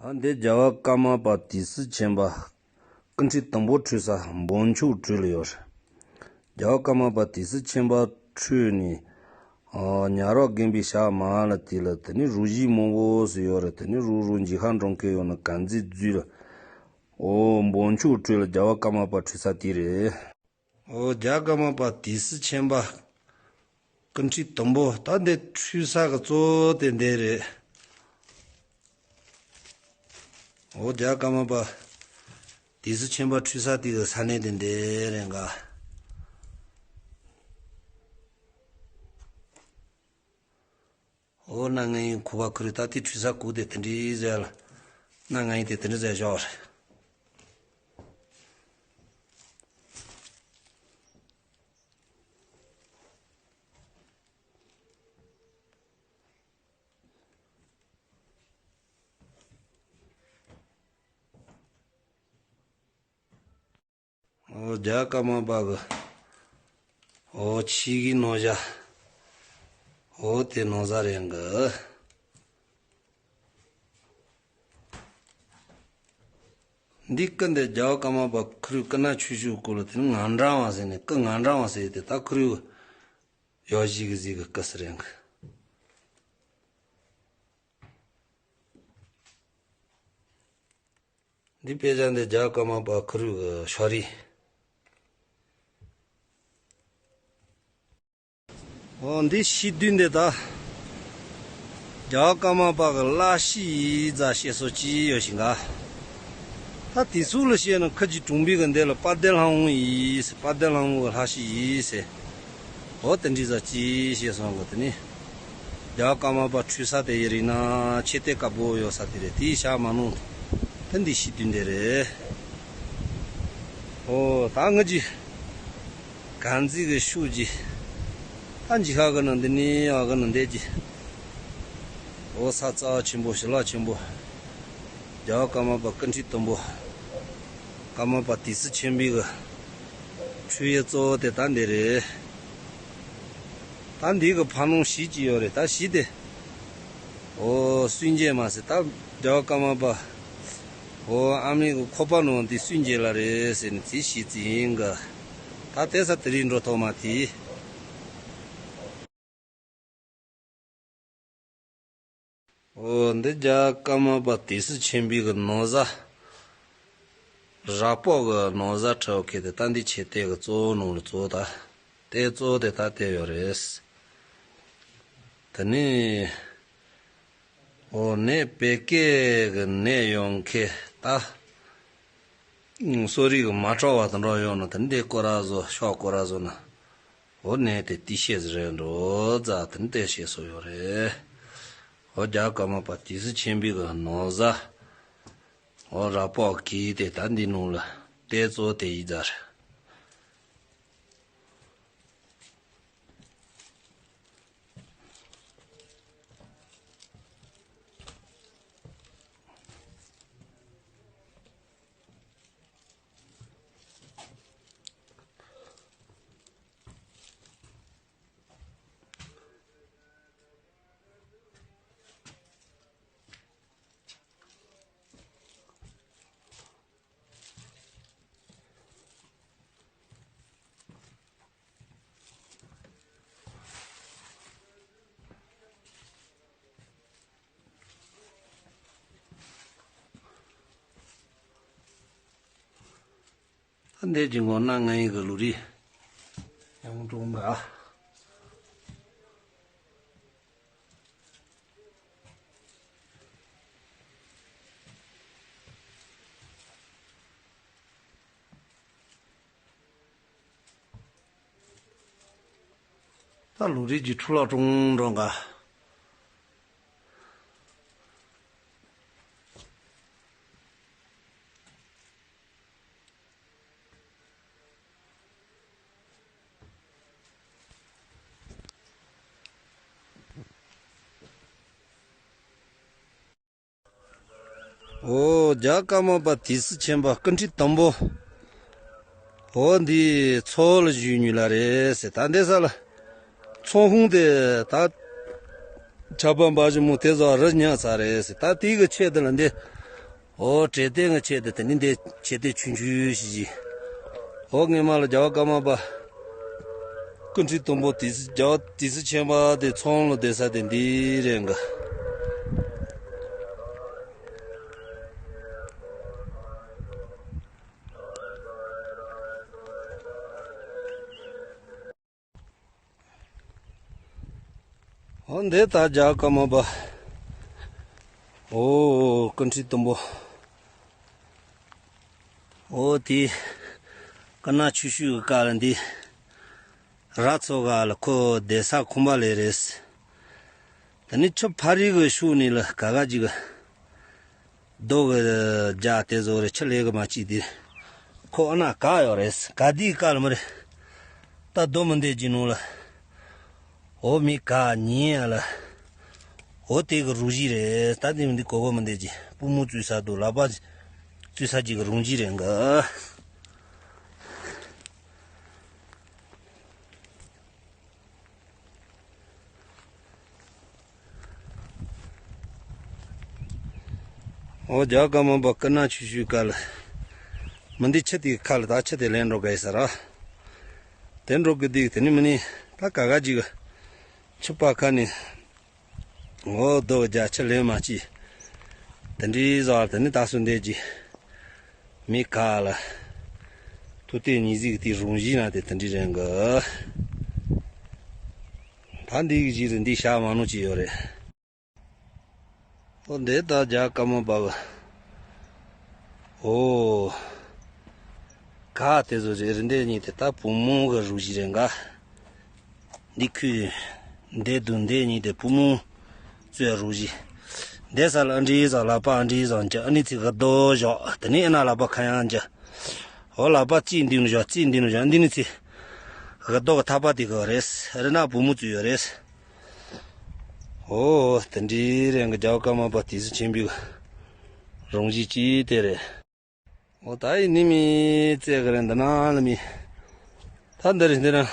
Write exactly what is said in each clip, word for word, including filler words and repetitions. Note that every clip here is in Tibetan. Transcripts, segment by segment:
ད་འདི་རྒྱལ་བ་ཀརྨ་པ་ཏིས་སི་ཆེན་པ་སྐུ་ཕྲེང་དང་པོ་ཁྲུས་ས་འབོམ་ཆུ་ཁྲུས་ལ་ཡོད་རེད། རྒྱལ་བ་ཀརྨ་པ་ཏིས་སི་ཆེན་པ་ཁྲུས་ནས། ཨ། ཉ་རོག་དགོན་པའི་ཞག་མ་ལ་དེ་ལ་དེ་ནི་རུ་བཞི་མང་པོ་ཟེར་ཡོད་རེད། དེ་ནི་རུ་རུ་འཇིགས་ཧ་འགྲོ་མཁན་ཡོད་ན་གན་རྩེ་རྫུས་ལ། ཨོ་འབོམ་ཆུ་ཁྲུས་ལ་རྒྱལ་བ་ཀརྨ་པ་ཁྲུས་ས་དེ་རེད། ཨོ་རྒྱལ་བ་ཀརྨ་པ་ཏིས་སི་ཆེན་པ་སྐུ་ཕྲེང་དང་པོ། ད་འདི་ཁྲུས་ས་གི་གཙོ་བོ་དེ་འདི་རེད། ཨོ་རྒྱལ་བ་ཀརྨ་པ་ཏིས་སི་ཆེན་པ་ཁྲུས་ས་དེ་གི་ས་གནས་དེ་འདི་རེད་འགའ། ཨོ་གནའ་སྔ་ཡིན་ཁུ་བ་ཁུ་རུ་ད་དེ་ཁྲུས་ས་གུ་དེ་དེ་འདྲའི་ཟེར་ལ། གནའ་སྔ་ཡིན་དེ་དེ་འདྲ་ཟེར་ཞོག་རེད། ཨོ་རྒྱལ་བ་ཀརྨ་པ་གི་ཨོ་ཕྱི་གི་ནང་བཞག་ཨོ་དེ་ནང་བཟའ་རེད་གི། འདི་སྐུ་འདི་རྒྱལ་བ་ཀརྨ་པ་ཁུ་རུ་སྐུ་ན་ཆུང་ཆུང་སྐུ་ལ་དེ་ནི་ངན་འབྲང་བ་ཟེར་ནས་སྐུ་ངན་འབྲང་བ་ཟེར་ཏེ་ད་ཁུ་རུ་ཡོ་བྱད་གི་གཟིགས་གི་སྐུ་ཟེར་རེད་གི། འདི་དཔེ་ཆ་འདི་རྒྱལ་བ་ཀརྨ་པ་ཁུ་རུ་གི་ཕྱག་རིས། ཨོ་འདི་ཤིང་རྡུལ་འདི་ད་རྒྱལ་བ་ཀརྨ་པ་གི་བླ་ཤི་ཡི་རྫ་བཤད་སྲོལ་ཅི་ཡོད་ཞིང་ག། ད་དེ་ཚོ་ལ་བཤད་ན་ཁ་ཅིག་གྲོང་པའི་གི་འདི་ལ་དཔལ་ལྡན་ལྷ་དབང་ཡིས་ཟེར། དཔལ་ལྡན་ལྷ་དབང་གི་ལྷ་ཤི་ཡིས་ཟེར། ཨོ་དེ་འདྲའི་རྫ་ཅི་བཤད་སོང་གི། དེ་ནི་རྒྱལ་བ་ཀརྨ་པ་ཁྲུས་ས་དེ་ཡི་རིང་ན་ཆེ་གཏེར་དཀར་པོ་ཡོད་ས་དེ་རེད། དེའི་ཞག་མ་ནང་དེ་འདི་ཤི་དུས་འདི་རེད། ཨོ་ད་ང་ཅི་གང་ཚིག་གི་ཤུགས་ཀྱིས་ད་འཇིགས་ཁ་གི་ནང་འདི་ནི་ཨ་གི་ནང་འདས་ཀྱི། ཨོ་ས་རྩ་ཆེན་པོ་ཞི་ལྷག་ཆེན་པོ། རྒྱལ་བ་ཀརྨ་པ་སྐུ་ཕྲེང་དང་པོ། ཀརྨ་པ་ཏི་སེ་ཆེན་པོའི་གི་ཁྲུས་ཡས་གཙོ་བོ་དེ་ད་འདི་རེད། ད་འདི་གི་ཕ་ནང་གཞིས་ཅིག་ཡོད་རེད། ད་གཞིས་དེ། ཨོ་སུན་འབྱིན་མ་ཟེར། ད་རྒྱལ་བ་ཀརྨ་པ། ཨོ་ཨ་མའི་གི་ཁོག་པ་ནང་འདི་སུན་འབྱིན་ལ་རེད་ཟེར་ནས་དེ་གཞིས་ཅིག་ཡིན་གི། ད་དེ་ས་དེ་རིང་འགྲོ་ཐུབ་མ་དེ། ཨོ་འདི་རྒྱལ་བ་ཀརྨ་པ་ཏི་སེ་ཆེན་པོའི་གི་ནོར་བཟའ། ར་སྤོག་གི་ནོར་བཟའ་ཁྲིད་ཁྱེར་ཏེ། ད་འདི་ཆེ་གཏེར་གི་གཙོ་བོ་ནང་ལ་གཙོ་བོ་ད། གཏེར་གཙོ་བོ་དེ་ད་གཏེར་ཡོད་རེད། དེ་ནས་ཨོ་ནད་བད་ཀན་གི་ནད་ཡོང་མཁན་ད། གསོ་རིག་གི་མ་འཕྲོད་པ་དང་འགྲོ་ཡོང་ན་དེ་འདི་སྐོར་ར་བཟོ་ཤོག་སྐོར་ར་བཟོ་ན། ཨོ་ནད་དེ་ཏི་ཤེས་རེད་འགྲོ་རྫ་དེ་འདི་ཤེས་སོ་ཡོད་རེད། ཨོ་རྒྱལ་བ་ཀརྨ་པ་ཏི་སེ་ཆེན་པོའི་གི་ནོར་བཟའ། ཨོ་ར་སྤོག་གི་དེ་ད་འདི་ནང་ལ་གཏེར་གཙོ་དེ་ཡི་རྫ་རེད། ད་འདས་ཀྱི་མགོ་ན་ང་ཡི་གི་ལུ་རི་ཡང་གྲོང་ག། ད་ལུང་རིགས་ཀྱི་འཕྲུལ་ལ་ཀྲུང་འགྲོ་འགའ། ཨོ་རྒྱལ་བ་ཀརྨ་པ་ཏི་སེ་ཆེན་པོ་སྐུ་ཕྲེང་དང་པོ། ཨོ་འདི་མཚོ་ལ་བཞུགས་མྱོང་ལ་རེད་ཟེར། ད་འདི་ས་ལ་མཚོ་ཁུང་དེ་ད་ཆར་པ་འབབ་ཞིག་མོ་དེ་ཚོ་རི་ཉག་ཚ་རེད་ཟེར། ད་དེ་གི་ཆེད་དུ་ལ་འདི་ ཨོ་བྲེ་ཏན་གྱི་ཆེད་དུ་དེ་ནི་འདི་ཆེ་དེ་ཆུང་ཆུང་ཞིག་ཞིག་ཨོ་སྔས་མ་ལ་རྒྱལ་བ་ཀརྨ་པ་སྐུ་ཕྲེང་དང་པོ་ཏི་སི་རྒྱལ་བ་ཏི་སི་ཆེན་པ་དེ་ཚོང་ལ་བསྡད་ས་དེ་འདི་རེད་འགའ། ཨོ་འདི་ད་རྒྱལ་བ་ཀརྨ་པ། ཨོ་སྐུ་ཕྲེང་དང་པོ། ཨོ་དེ་སྐུ་ན་ཆུང་ཤོས་ཀྱི་སྐབས་ལ་འདི་ར་ཚོ་ག་ལ་ཁོ་བསྡད་ས་ཁང་པ་ལས་རེད། དེ་ནི་ཆུ་ཕ་རི་གི་ཤུགས་ནས་ལ་ག་ག་ཅིག་གི་རྡོ་གི་རྒྱ་དེ་བཟོ་རེ་ཆུ་ལས་གི་མ་ཅིག་དེ་ཁོ་ཨ་ན་ག་ཡོད་རེད། ག་དེའི་སྐབས་ལ་མ་རེད། ད་རྡོ་མི་འདེད་ཀྱི་ནང་ལ་འོ་མི་ག་ཉིན་ཡ་ལ་འོ་དེ་གི་རུ་བཞི་རེད། ད་དེ་མི་འདི་གོ་གོ་མི་འདེད་ཀྱི་པུས་མོ་བཙུགས་ས་དུ་ལག་པ་བཙུགས་ས་ཅིག་གི་རུ་བཞི་རེད་འགའ། ཨོ་རྒྱལ་བ་ཀརྨ་པ་སྐུ་ན་ཆུང་ཤོས་སྐབས་ལ་མི་འདི་ཆུ་དེའི་ཁ་ལ་ད་ཆུ་དེ་ལེན་འགྲོ་དགའ་ཡི་ས་ར། དེ་འགྲོ་གི་དུས་དེ་ནི་མི་ནི་ད་ག་ག་ཅིག་གི་ཆུ་པ་ཁ་ནི་ངོ་རྡོ་རྒྱ་ཆུ་ལེན་མ་ཅི། དེ་འདྲའི་ཟོག་དེ་ནི་ད་སུ་འདེད་ཅི། མི་ག་ལ་ཐུ་ཏེ་ཉི་ཟིག་དེ་རུང་བཞི་ན་དེ་དེ་འདྲའི་རེད་འགའ། ད་འདི་གི་གཞི་རུ་འདི་ཤ་མ་ནུ་ཅི་ཡོད་རེད། ཨོ་འདི་ད་རྒྱལ་བ་ཀརྨ་པ་གི་ཨོ་ག་དེ་ཚོ་རེད། རི་འདྲའི་གཉིས་དེ་ད་བུ་མོ་གི་རུ་གཞི་རེད་འགའ། འདི་ཁོས་འདི་དུ་འདི་གཉིས་དེ་བུ་མོ་བཙོས་རུ་གཞི། འདི་ས་ལ་ཨ་འདྲའི་ཟ་ལག་པ་ཨ་འདྲའི་ཟ་འཇ་ཨ་ནི་ཚི་གི་རྡོ་བཞག་དེ་ནི་ཨ་ན་ལག་པ་ཁ་ཡང་འཇ། ཨོ་ལག་པ་གཅིག་འདི་ནུ་བཞག་གཅིག་འདི་ནུ་བཞག་འདི་ནི་ཚི་གི་རྡོ་གི་ཐག་པ་དེ་གི་རེད། རི་ན་བུ་མོ་བཙོས་ཡོད་རེད། ཨོ་དེ་འདྲའི་རེད་འགའ། རྒྱལ་བ་ཀརྨ་པ་ཏི་སི་ཆེན་པོའི་རུང་བཞི་གཅིག་དེ་རེད། ཨོ་ད་ཡིན་ནི་མི་བཙལ་གི་རེད་འདི་ན་ལ་མི། ད་འདི་རེད་འདི་ན།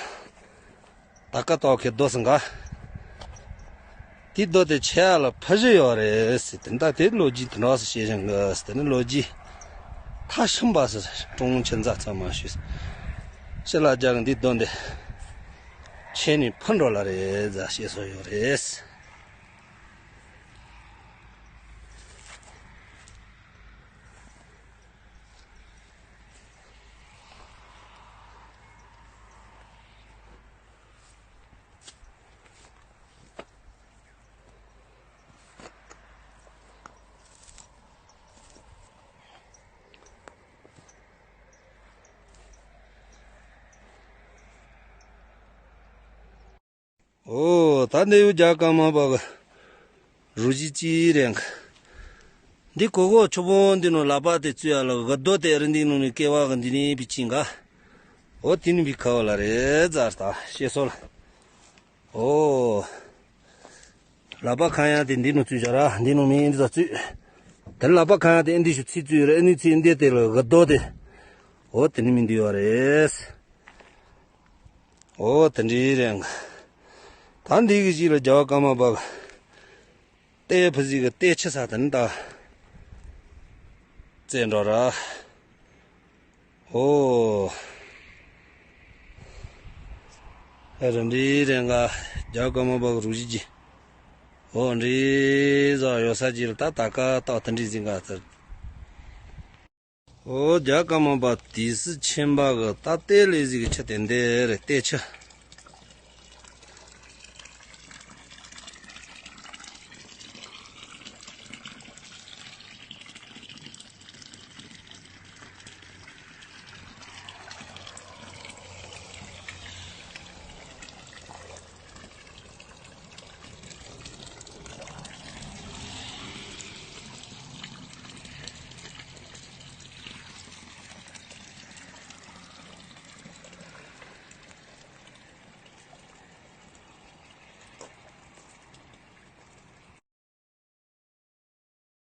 ད་ཀ་ཏོག་གི་རྡོ་སི་འགའ། དེ་རྡོ་དེ་ཆེ་ཡ་ལ་ཕ་གཞི་ཡོད་རེད་ཟེར་དེ་ད་དེ་ལོ་རྒྱུས་དེ་འདྲ་སེ་བཤད་བཞིན་གི་ཟེར་དེ་ནི་ལོ་རྒྱུས་ཐ་ཤམ་པ་ཟེར་ཀྲུང་ཆེན་ཛ་ཚང་མ་ཞུས། ཤི་ལ་རྒྱ་གི་འདི་རྡོ་འདི་ཆེ་ནི་ཕ་འགྲོ་ལ་རེད་ཟ་བཤད་སོ་ཡོད་རེད། ཨོ་ད་འདི་ཡུ་རྒྱ་ཀརྨ་པ་གི་རུ་གཞི་གཅིག་རེད། འདི་གོ་གོ་ཆུ་བོ་འདི་ནུ་ལག་པ་དེ་བཙུགས་ཡ་ལ་གི་རྡོ་དེ་རི་འདི་ནུ་ནི་སྐེ་བ་གི་འདི་ནི་པི་ཅིང་ག། ཨོ་དེ་ནི་པི་ཁ་བ་ལ་རེད་ཛར་ད་ཤེས་སོ་ལ། ཨོ། ལག་པ་ཁ་ཡང་དེ་འདི་ནུ་བཙུགས་བཞག་ར་འདི་ནུ་མི་འདི་ཚ་བཙུགས། དེ་ལག་པ་ཁ་ཡང་དེ་འདི་ཞུ་ཚིག་བཙུགས་ར་ཨ་ནི་ཚིག་འདི་དེ་ལ་གི་རྡོ་དེ། ཨོ་དེ་ནི་མི་འདི་བ་རེད། ཨོ་དེ་འདྲའི་རེད། ད་འདི་གི་གཞི་ལ་རྒྱལ་བ་ཀརྨ་པ་གི་ལྟེ་ཕུ་ཟིག་གི་ལྟེ་ཆི་ས་དེ་ནི་ད་བཙལ་འགྲོ་ར། ཨོ། ཨ་ར་འདྲའི་རེད་འགའ། རྒྱལ་བ་ཀརྨ་པ་གི་རུ་གཞི་གི། ཨོ་འདྲའི་ཟ་ཡོད་ས་གི་ལ་ད་ད་ཀ་ཏོག་དེ་འདྲའི་ཟིག་འགའ་ཚར། ཨོ་རྒྱལ་བ་ཀརྨ་པ་ཏི་སི་ཆེན་པ་གི་ད་ལྟེ་ལས་ཟིག་གི་ཆུ་དེ་འདི་རེད་ལྟེ་ཆུ།